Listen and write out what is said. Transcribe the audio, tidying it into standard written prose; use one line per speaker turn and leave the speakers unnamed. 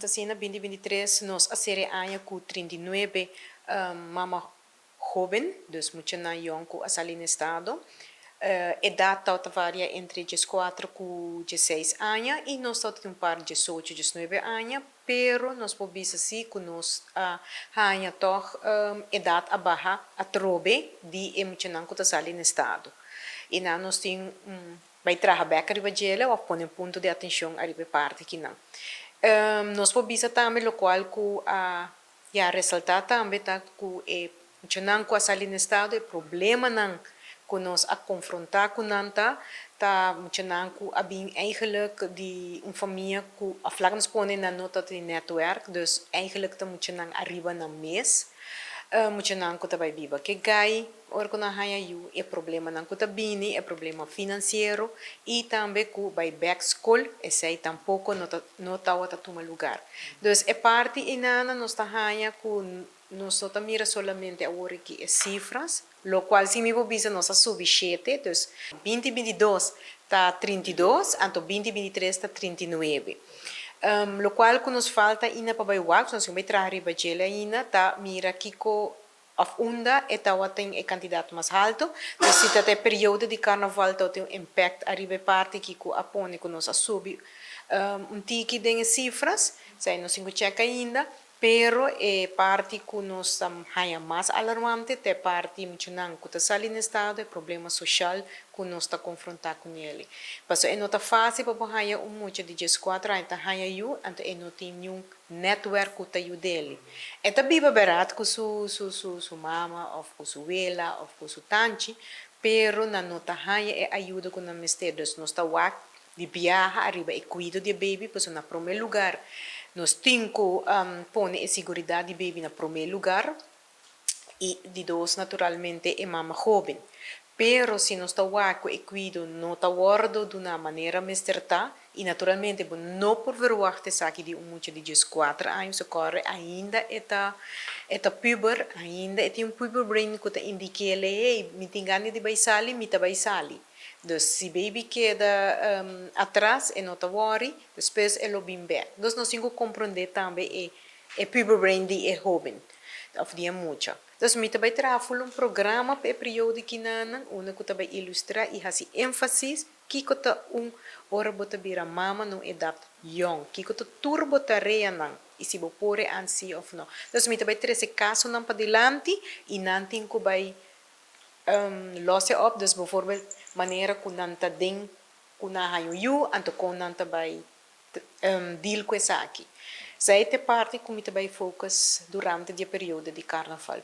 Asina, 2023 nos a sera e aña ku 39 mama hóben, dus muchanan yòn ku a sali na estado. Edat ta varia entre 14 ku 16 aña i nos tin un par 18, 19 aña, pero nos por bisa si ku nos a haña tòg edat a baha atrobe di e muchanan ku ta sali na estado. I nan nos tin bai traha bèk riba djele òf pone un punto di atenshon ariba e parti akinan. Nos por bisa tambe lokual ku a ya resaltá tambe ta ku e muchanan ku a sali na estado, e problemanan ku nos a konfrontá ku nan ta, ta muchanan ku a bin eigenlijk di un famia ku òf laga nos pone nan no ta tin netwerk, dus eigenlijk ta muchanan ariba nan mes, muchanan ku ta bai biba ke gai ora ku nan haña yu, e problemanan ku ta bini, e problema finansiero i tambe ku bai bèk skol, esei tampoko no ta no tabata tuma lugar. Dus e parti einan nos ta haña ku nos no ta mira solamente awor aki e sifras, lokual si mi por bisa nos a subi shete, dus 2022 ta 32, anto 2023 ta 39. Lokual ku nos falta ainda pa bai wak, nos tin bai traha riba djele ainda, ta mira kiko òf unda e tabatin e kantidat mas haltu. Dus si ta e periodo di karnaval tabatin un impact ariba e parti aki ku a pone ku nos a subi un tiki den e sifras, esei nos tin ku chèk ainda. Pero e parti ku nos ta haña mas alarmante ta e parti muchanan ku ta sali na estado, e problema soshal ku nos ta konfrontá ku nel. Pasobra e no ta fásil pa bo haña un mucha di 14 aña ta haña yu, anto e no tin niun netwerk ku ta yud'é. E ta biba bèrdat ku su mama òf ku su wela òf ku su tanchi, pero nan no ta haña e ayuda ku nan mester. Dus nos ta wak di biaha ariba e kuido di e baby, pasobra na promé lugá nos tin ku pone e seguridat di baby na promé lugá i di dos, naturalmente, e mama hóben. Pero si nos ta wak ku e kuido no ta wòrdu duná manera mester ta, i naturalmente bo no por verwagt esaki di un mucha di 14 aña, so kòrda ainda e ta puber, ainda e tin un puber brain ku ta indik'é, "Hey, mi tin gana di bai sali, mi ta bai sali." Dus si baby keda atras, e no ta worry, despues e lo bin bèk. Dus nos tin ku komprondé tambe e puber brain di e hóben òf di e mucha. Dus mi ta bai traha un programa pa e periodo akinan, unda ku ta bai ilustrá i hasi énfasis kiko ta un ora bo ta bira mama na edat yòn, kiko ta tur bo tareanan i si bo por hasi òf no. Dus mi ta bai trese kasonan padilanti i nan tin ku bai los e op, dus bijvoorbeeld manera ku nan ta den ku nan haña yu, anto kon nan ta bai deal ku esaki. Esei ta e parti ku mi ta bai focus durante e periodo di karnaval.